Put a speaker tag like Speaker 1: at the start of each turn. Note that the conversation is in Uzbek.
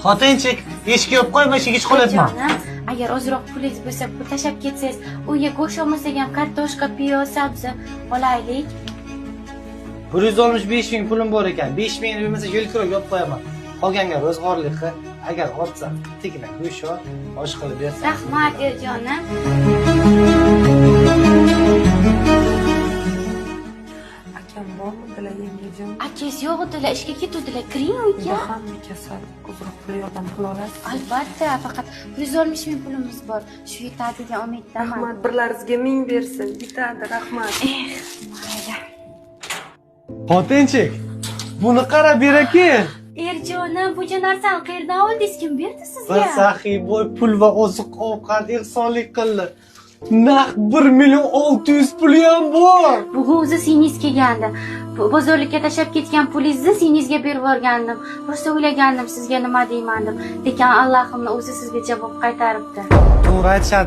Speaker 1: Xotinchik, eshik yopib qo'y, eshik ich qo'lyapman.
Speaker 2: Jonim, agar ozroq pulingiz bo'lsa, pul tashlab ketsangiz, uyga go'sht olmasak ham kartoshka, piyoz, sabzi olaylik.
Speaker 1: 165 ming pulim bor ekan. 5 mingni bermasa yo'l kiroga yopib qo'yaman. Qolganga ro'zg'orlik qil. Agar ortsa, bittagina go'sht ol, osh qilib bersan.
Speaker 2: Rahmat, erjonim.
Speaker 3: Akam bormidilar, yangajon?
Speaker 2: Akangiz yo'q edilar, ishga ketuvdilar. Kiring
Speaker 3: Uyda
Speaker 2: uyga.
Speaker 3: hamma kasal. Ozroq pul yordam qila olasiz?
Speaker 2: Albatta, faqat 160 ming pulimiz bor. Shu yetadi degan umiddaman.
Speaker 3: Rahmat, birlaringizga ming bersin. Yetadi, rahmat.
Speaker 2: Eh, mayli.
Speaker 1: Xotinchik, buni qara beraki.
Speaker 2: Erjonim, buncha narsani qayerdan oldingiz? Kim berdi sizga?
Speaker 1: Bir saxiy boy pul va oziq ovqat ehsonlik qildi. Naq 1 million 600 puli ham bor.
Speaker 2: Bugun o'zi singlingiz kelgandi. Bozorlikka tashlab ketgan pulingizni singlingizga berib yuborgandim. Rosa o'ylagandim sizga nima deyman deb. Lekin Allohimni o'zi sizga javob qaytaribdi.
Speaker 1: To'g'ri aytishadi.